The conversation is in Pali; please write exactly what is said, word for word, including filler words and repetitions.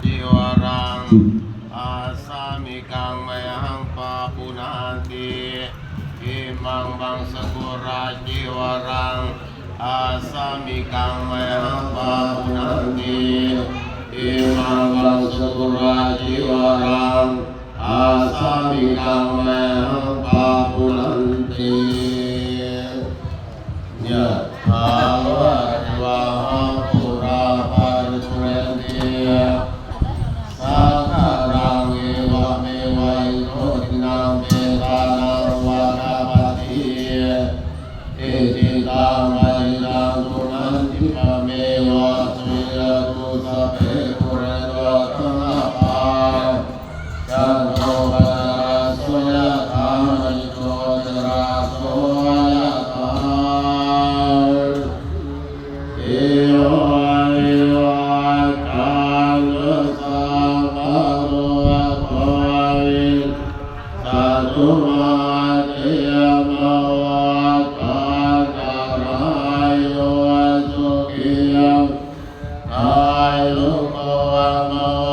Cīvaraṃ āsamikaṃ mayhaṃ pāpuṇāti. Imaṃ vāsakuracīvaraṃ āsamikaṃ mayhaṃ pāpuṇāti. Imaṃ vāsakuracīvaraṃ āsamikaṃ mayhaṃ pāpuṇāti. Yathā vārivahā pūrā paripūrenti sāgaraṃ, evameva ito dinnaṃ petānaṃ upakappati. Icchitaṃ patthitaṃ tumhaṃ khippameva samijjhatu, sabbe pūrentu saṅkappā, cando paṇṇaraso yathā, maṇi jotiraso yathā. Yo vivajjantu sabbarogo vinassatu, mā te bhavatvantarāyo, sukhī dīghāyuko bhava.